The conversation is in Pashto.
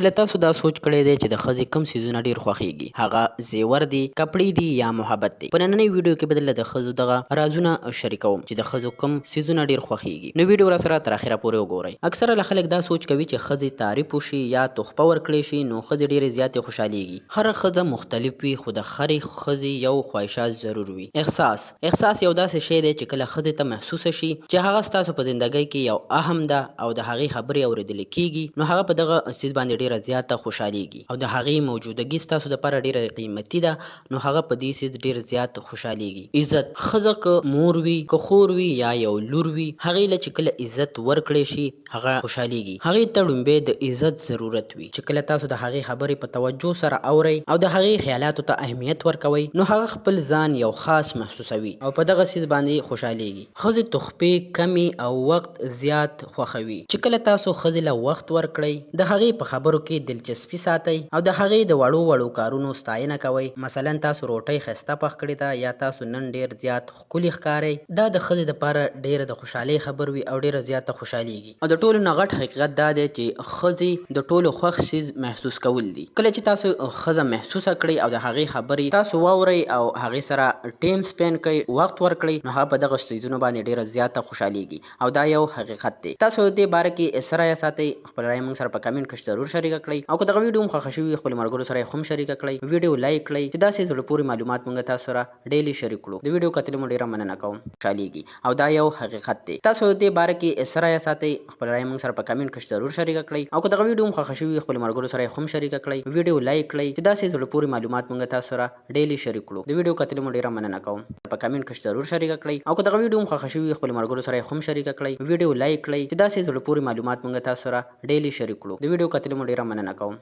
کله تاسو دا سوچ کړی دی چې د ښځې کوم څیزونه ډیر خوښیږي؟ هغه زیور دي، کپړې دي یا محبت دی؟ په نننۍ ویډیو کې به درله د ښځو دغه رازونه شریکوم چې د ښځو کوم څیزونه ډیر خوښیږي. نو ویډیو راسره تر اخره پورې وګورئ. اکثره له خلک دا سوچ کوي چې ښځې تعریف وشي یا تحفه ورکړې شي نو ښځې ډیرې زیاتې خوشحالیږي. هره ښځه مختلف وي خو د هرې ښځې یو خواهشات ضرور وي. احساس. احساس یو داسې شی دی چې کله ښځې ته محسوسه شي چې هغه ستاسو په زندګۍ کې یو اهم ده او د هغې خبرې اورېدل کېږي نو هغه په دغه څیز باندې ډېره زیاته خوشحالېږي او د هغې موجودګي ستاسو لپاره ډېره قیمتي ده نو هغه په دې څیز ډېر زیات خوشحالېږي. عزت، ښځه که مور وي، که خور وي یا یو لور وي هغې له چې کله عزت ورکړی شي هغه خوشحالېږي. هغې ته ړومبی د عزت ضرورت وي. چې کله تاسو د هغې خبرې په توجه سره اورئ او د هغې خیالاتو ته اهمیت ورکوئ نو هغه خپل ځان یو خاص محسوسوي او په دغه څیز باندې خوشحالېږي. ښځې تحفې کمې او وخت زیات خوښوي. چې کله تاسو ښځې له وخت ورکړئ، د هغې په خبرو کې دلچسپي ساتئ او د هغې د وړو وړو کارونو ستاینه کوئ، مثلاً تاسو روټۍ ښایسته پخ کړې ده یا تاسو نن ډېر زیات ښکلي ښکارئ، دا د ښځې لپاره ډېره د خوشحالۍ خبر وي او ډېره زیاته خوشحالېږي. او د ټولو نه غټ حقیقت دا دی چې ښځې د ټولو خوښ څیز محسوس کول دي. کله چې تاسو ښځه محسوسه کړئ او د هغې خبرې تاسو واورئ او هغې سره ټیم سپینډ کړئ، وخت ورکړئ، نو هغه په دغه څیزونو باندې ډېره زیاته خوشحالېږي او دا یو حقیقت دی. تاسو د دې باره کې څه رایه ساتئ؟ خپله رایه موږ سره په کمنټ کښ ضرور شریکه کړئ او که دغه ویډیو مو خوښه شوي وي خپلو ملګرو سره یې هم شریکه کړئ. ویډیو لایک کړئ چې داسې زړه پورې معلومات موږ تاسو سره ډیلی شریک کړو. د ویډیو کتلو مو ډیره مننه کوم. خوشحالیږي او دا یو حقیقت دی. تاسو د دې باره کې څه رایه ساتئ؟ خپله رایه موږ سره په کمنټ کښ ضرور شریکه کړئ او که دغه ویډیو مو خوښه شوي وي خپلو ملګرو سره یې هم شریکه کړئ. ویډیو لایک کړئ چې داسې زړه پورې معلومات موږ تاسو سره ډیلی شریک کړو. د ویډیو کتلو مو ډیره مننه کوم. په کمنټ کښ ضرور شریکه کړئ او که دغه ویډیو مو خوښه شوي وي خپلو ملګرو سره یې هم شریکه کړئ. ویډیو لایک کړئ چې داسې زړه پورې معلومات موږ تاسو سره ډیلی شریک کړو. د ویډیو کتلو مو ډیره مننه کوم.